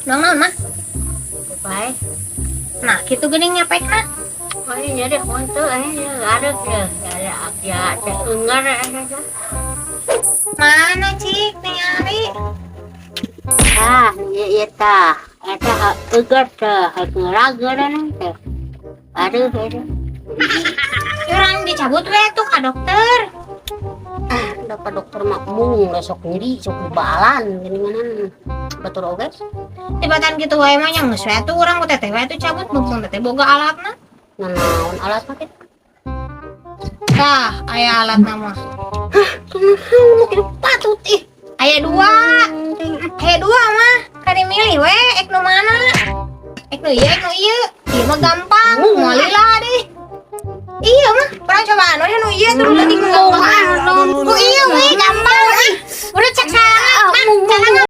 Naon naon mah? Baik. Nah, kitu geuning nyapekna. Oh iya deh, untuk eh ada ya, ya ya ya engar ada. Mana cik ningali? Ah, iya iya tah. Eta engar teh, raga teh. Aduh, aduh. Urang dicabut we tuh ka dokter. Ah, dapat dokter mah mung sok nyeri, sok balan geuninganan. Betul oge? Tibatan kitu wae mah nya geus we atuh urang ku teteh we atuh cabut, mumpung teteh boga alatna. Nanaon alat mah kitu? Tah, aya alatna mah. Kunaon kitu patut ih. Aya dua. Aya dua mah. Kari milih we ek nu mana? Ek nu ieu, ek nu ieu. Ieu mah gampang, moal lila deh. Iya mah, urang cobaan we nu ieu tuh leutik nu gampang. Ku ieu we gampang ih. Udah cek sarangan, mah, sarangan.